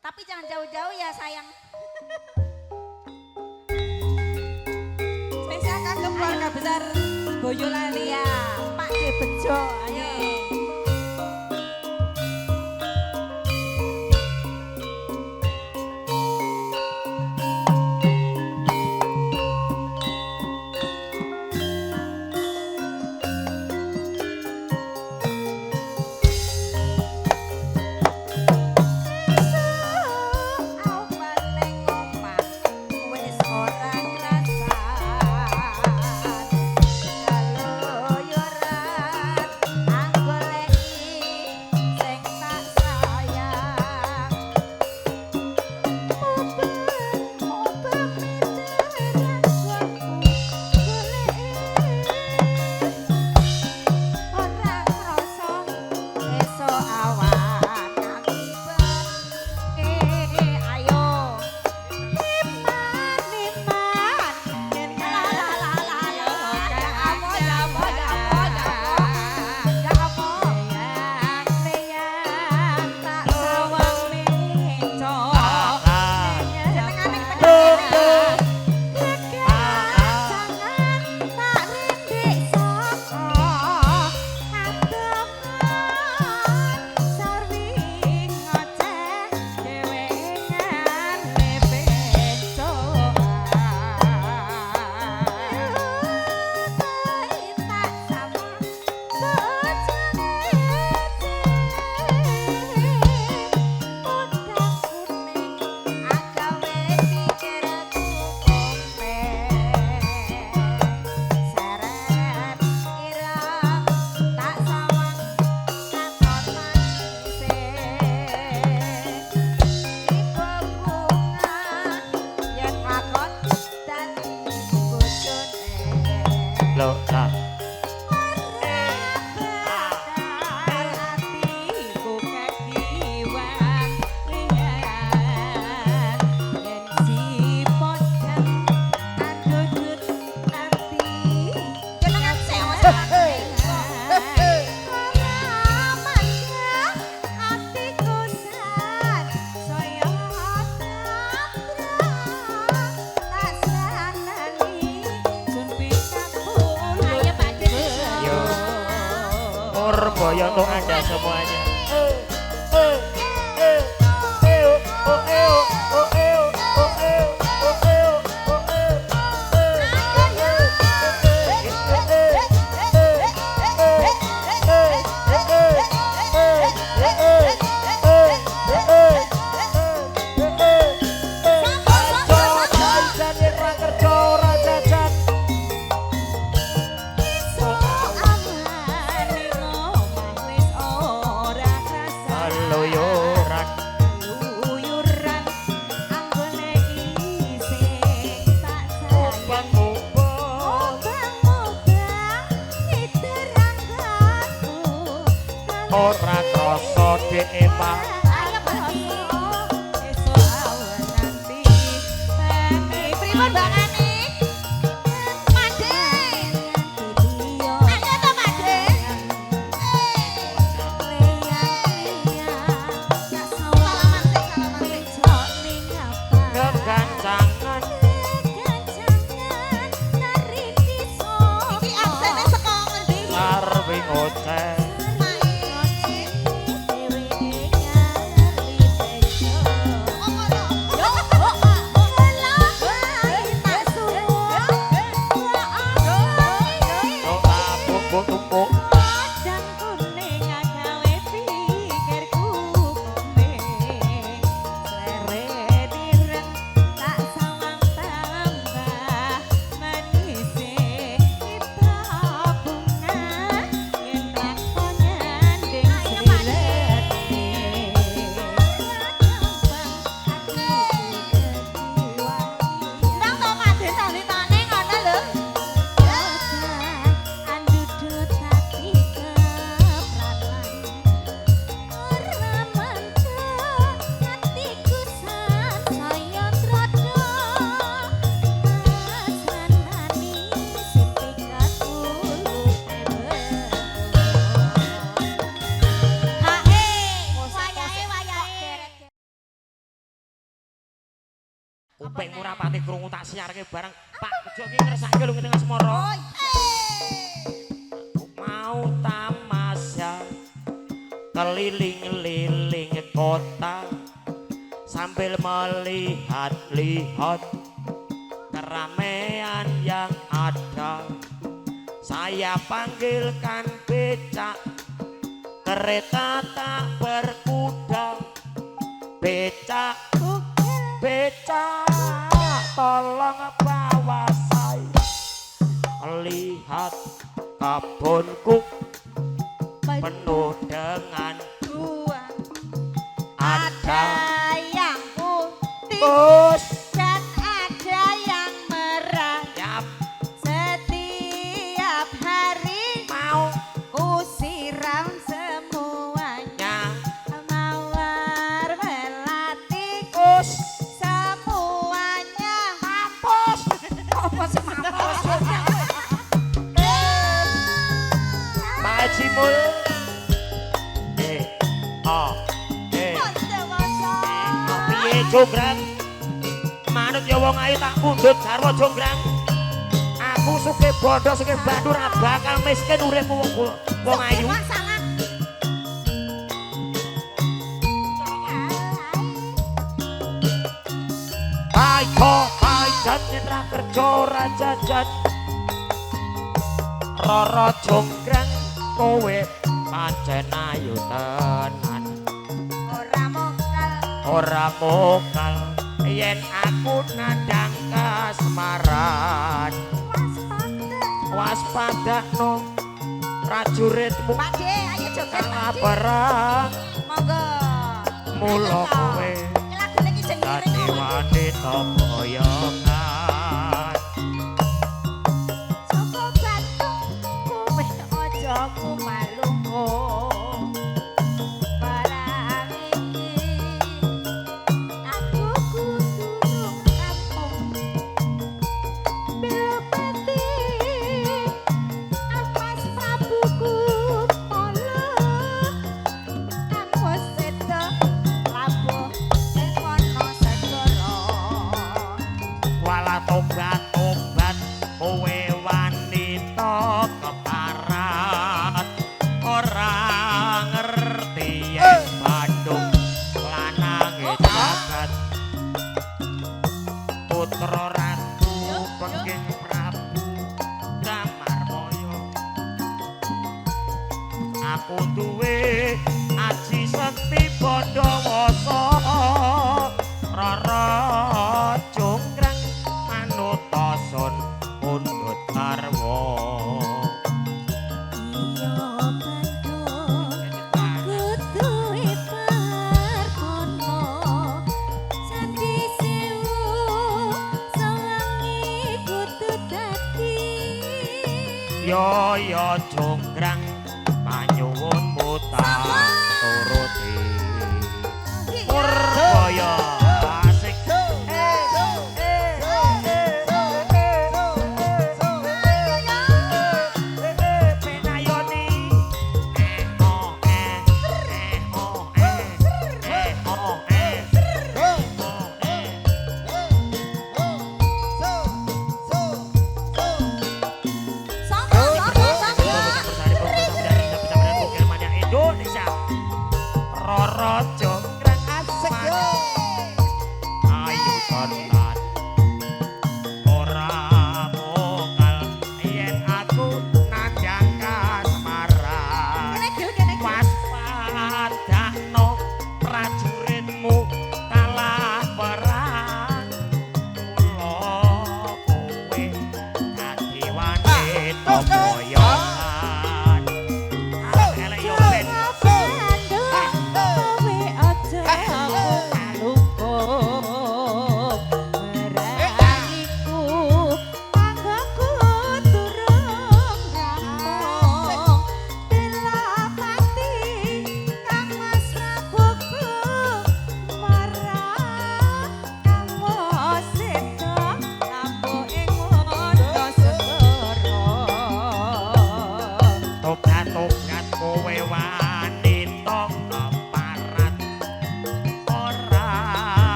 Tapi jangan jauh-jauh ya sayang. Spesial kagem keluarga besar Boyolali. Ya, Pak D Bejo, ayo. Purboyo untuk Anda semuanya. Ora krasa dhek Pak. Pripun Mbak Ani? Made. Ayo to Made. Salaman sik, salaman sik. Kegancangan Iki absene saka ngendi? Sarwi ngoceh. Kupingmu ora pati krungu tak siarke bareng. Pak Bejo ki ngersake lho ngene asmara. Oh iya. Mau tamasya keliling-liling kota sambil melihat-lihat keramaian yang ada. Saya panggilkan becak, kereta tak berkuda. Becak, becak, tolong bawa saya. Lihat kebunku penuh dengan Buah. ada Ada yang putih bus dan ada yang merah. Yap, Setiap hari mau ku siram semuanya. nya Mawar melati us semuanya. mampus. Apa sih mampus? Pak Haji Mul. E A E piye jonggrang? Manut ya wong ayu tak pundhut jarwo jonggrang. Aku sugih bondo sugih bandu ora bakal miskin uripku wong ayu. Salah. Ayo pajat nyetra kerja ora jajan. Roro jonggrang kowe pancen ayu tenan. Ora mokal. Ora mokal yen aku nandang kasmaran. Waspadakno prajuritmu Pak De, ayo joget kalah Pak De. perang. Monggo. Mula kowe Iki lagune ki jeneng dadi ngiring. wanita boyongan. Joko Bantu kowe aja kumalungku. Barang iki aku kudu kampung. Belopati apas prabuku molo. Aku sedo labuh ing wana segara. Wala tobat tobat kowe wanita keparat. Ora ngerti yen Bandung lanange jagat. Putra ratu pengging Prabu Damarmaya. Aku duwe aji sekti Bandhawasa. Rara jonggrang manut sun pundhut karwa. Iya Bandung kudu iparkono. Candi Sewu sawangi kudu dadi. Yo yo jonggrang panyuwunmu tak turuti. Purbaya asik. Penayoni. Eh oh eh eh oh eh eh oh eh oh eh. Sapa sapa sapa.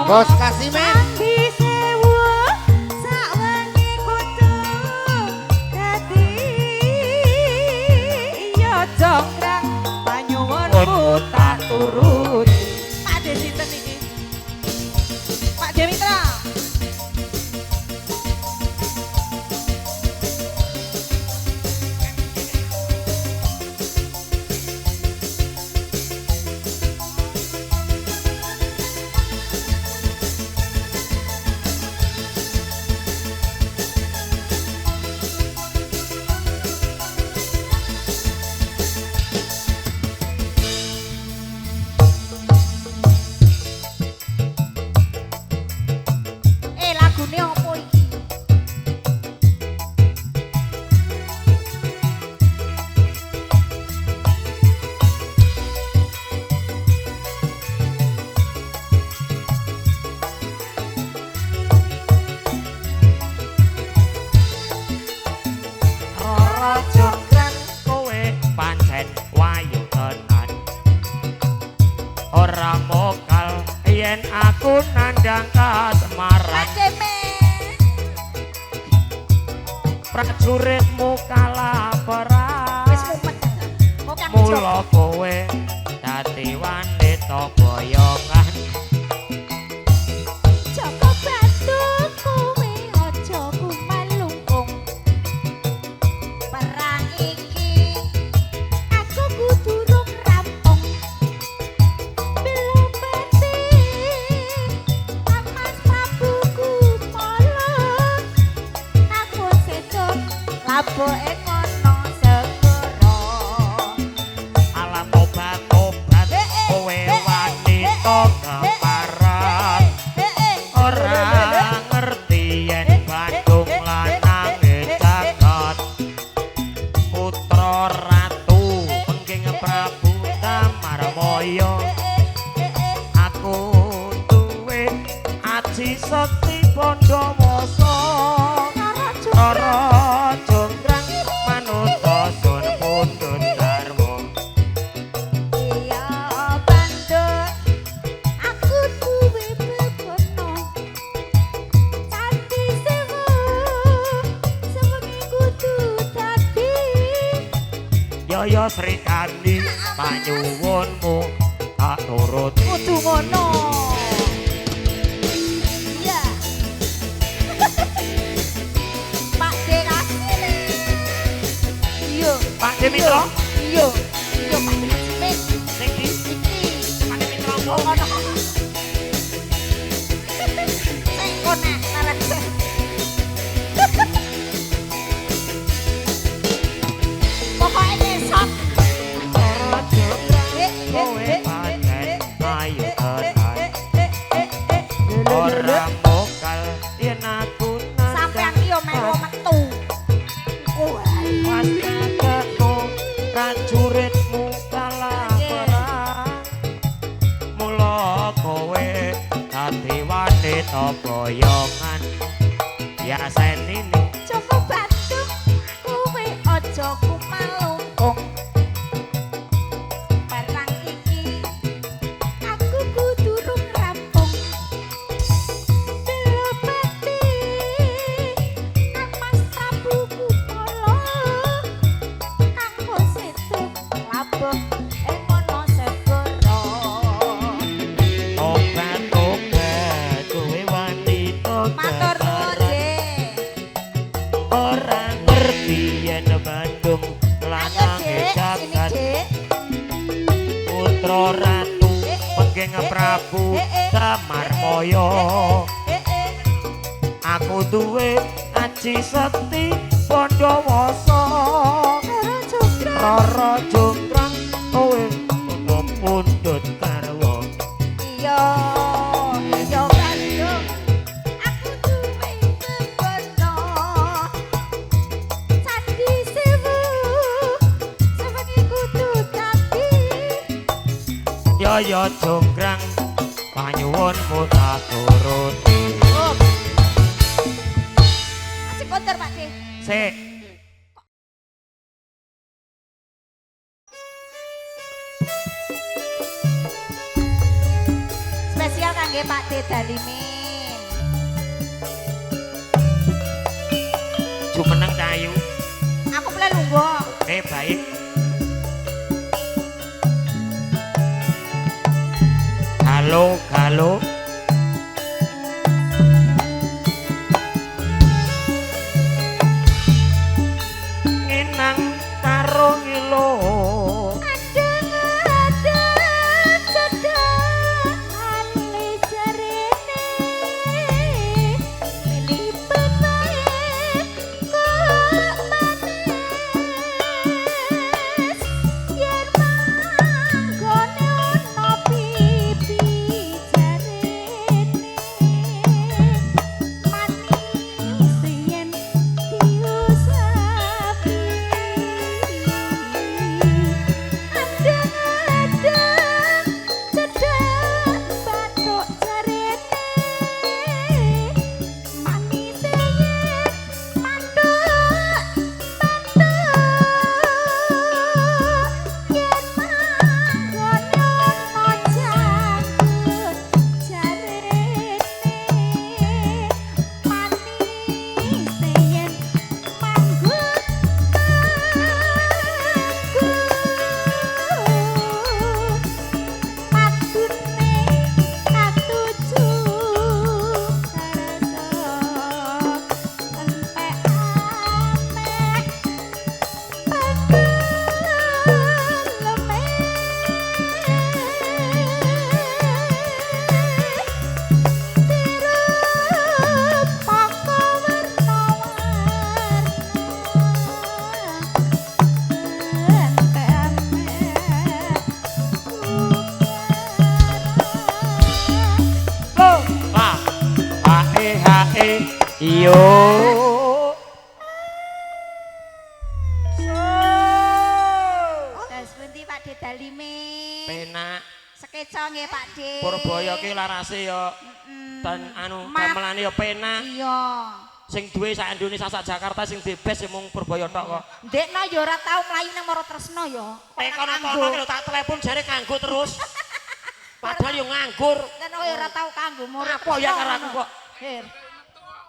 Bos Kasimen. Candi Sewu sawengi kudu dadi Iya jonggrang panyuwunmu tak turuti. Pak De sinten iki? Pak De Mitra. Lagune opo iki? Rara Jonggrang kowe pancen wayu tenan. Ora mokal yen aku nandhang kasmaran. Pak Deme. Prajuritmu kalah perang. Wis mumet. Kok kang Mula kowe dadi wanita boyongan. Joko Batu kowe aja kumalungkung. Perang iki aku kudu rung rampung. Belopati Mas Prabu Kumala aku sedo laboke kono segara. Alam obat-obat kowe wanita keparat. Ora ngerti yen Bandung lanange jagat. Putra ratu pengging Prabu Tamarmaya. Aku duwe aji sekti Pandawasa. Rara Jonggrang manut sun pundhut garwa. Iya Bandung aku duwe bebono. Candi Sewu sewengi kudu dadi. Yaya Sri Kandi panyuwunmu tak turuti. Kudu ngono. Iya. Pak De Kasimen. Iya. Pak De Mitra Iya. Iya Pak De Kasimen. sing di Iki. Pak De Mitra Oh, ngono. Sing kono narek. Pokoke ngesot. Rara Jonggrang kowe pancen ayu tenan. Ora mokal yen aku Sampeyan ki yo melu metu. Engko wae. Pas kakekku prajuritmu kalah perang. Mula kowe dadi wanita boyongan. Ya senine Joko Bandung kowe aja kumalungkung. Perang iki aku kudu rung rampung. Belopati Kang Mas Prabu Kumala Kang Setu labuh ing ana segara. obat-obat kowe wanita Matur nuwun, keparat. Dik. Ora ngerti yen Bandung Ayo, lanange Dik, sini, jagat. Dik. Putra ratu pengging Prabu Tamarmaya. Aku duwe aji sekti Pandawasa. Rara Jonggrang. Rara Jonggrang kowe pundhut garwa. Iya, iya Bandung. Aku duwe bebono. Candi Sewu sewengi kudu dadi. Yaya Jonggrang panyuwunmu tak turuti. Oh. Asik konter Pak De. Sik. Spesial kangge nggih Pak De Dalimin. Jumeneng Cahayu. Aku mulai lungguh. Oke, baik. Halo, halo. Nginang karo ngilo. Adeng-adeng cedhak ali jarene. Lilipet wae kok manis. Yen manggone ono pipi jarene. Manis yen diusapi. Adeng-adeng cedhak bathuk jarene. Manis yen mantuk mantuk. Yen manggone ono janggut jarene. Manis yen manggut manggut. Matune katuju karasa entek ameh pekeleme. Tirep maka werna-werna entek ameh Lo, la, A E H E iyo. Das pundi Pak De Dalimin? Penak. Sekeca nggih Pak De. Purbaya ki larase ya ten anu gamelane ya penak. Iya. Sing duwe sak Indonesia sak Jakarta sing the best ya mung Purbaya tok kok. Ndekno ya ora tau mlayu nang Moro Tresno ya. Tekono kono ki lho tak telepon jare kanggo terus. Padahal yo nganggur. Nek ya ora tau kanggo Moro Apa ya karo aku kok? Her.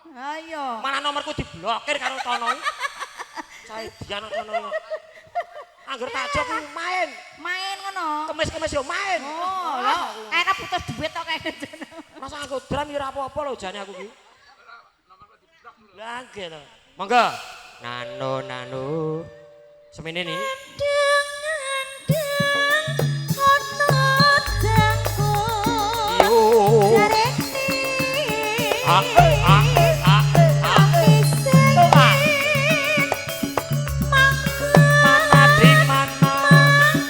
Ayo. Malah nomorku diblokir karo tono. Caidian kono. Angger tak jok main. Main ngono. Kemis-kemis yo main. Oh, lho, kayaknya butuh duit tok kayak Masa aku drum ya ora apa-apa lho jane aku ki. Lah nggih to. Monggo. Nano nano. Semene nih. Andeng-andeng ono jangkung. Yo. Jarene. A A A A. Mana di mana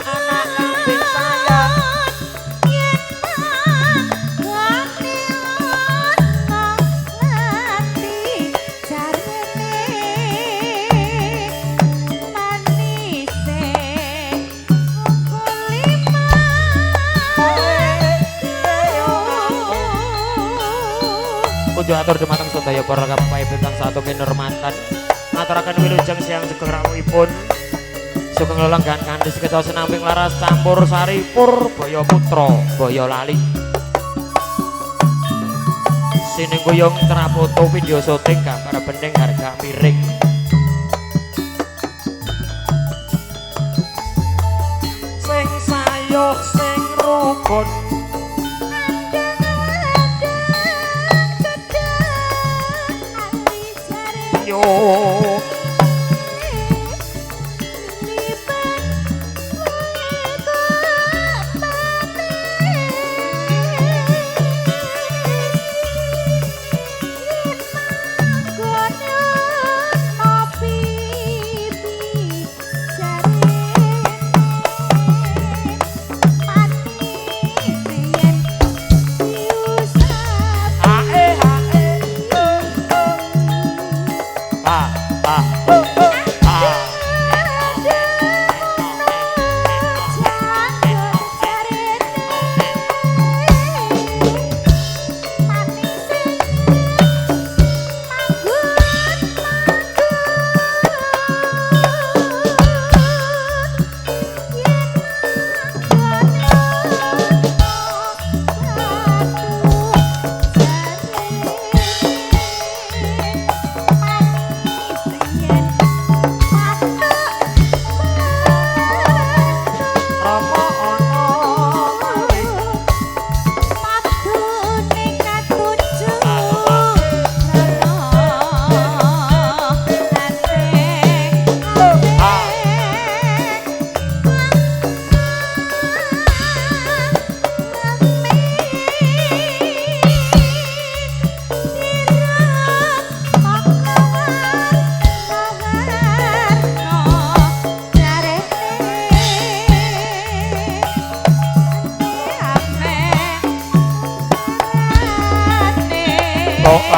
anak kambing saya. Yen manggone ono lati jarene. Manise uga lima. Kudu atur dumateng sedaya para bapak ibu kang satu kinurmatan. Aturaken wilujeng siang sugeng rawuhipun. Sugeng lelenggan kanthi sekeca senamping laras campur sari Purbaya Putra Boyolali. Sinengkuyung trafoto video syuting gambar bening harga miring. Sing sayuk sing rukun. Andeng-andeng cedhak ali jarene. Yo. Lipet wae kok manis. Yen manggone ono pipi jarene. Manis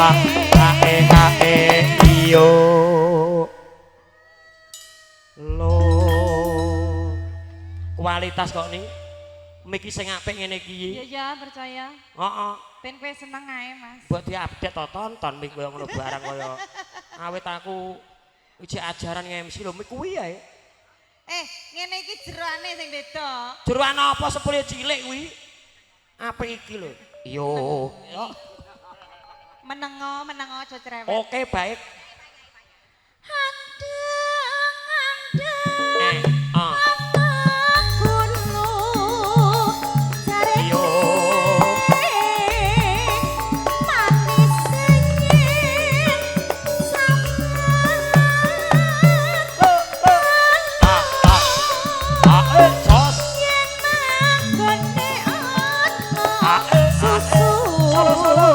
A A E A E iyo. Lo kualitas kok nih. Miki sing apik ngene iki. Iya ya, percaya. Heeh. Ben kowe seneng ae, Mas. Buat diupdate to tonton mik koyo ngono barang kaya awet aku ijek ajaran nge-MC lho mik kuwi ae. Eh, ngene iki jeroane sing beda. Jeroan apa sepule cilik kuwi? Apik iki lho. Yo. Menengo, menengo aja cerewet. Oke, baik. Andeng andeng Eh, ah. kulo jare Yo. manis yen sampean Ah, ah. Ah, eh, jos. yen manggone ana Ah, eh, ah, eh. susu. Solo, solo.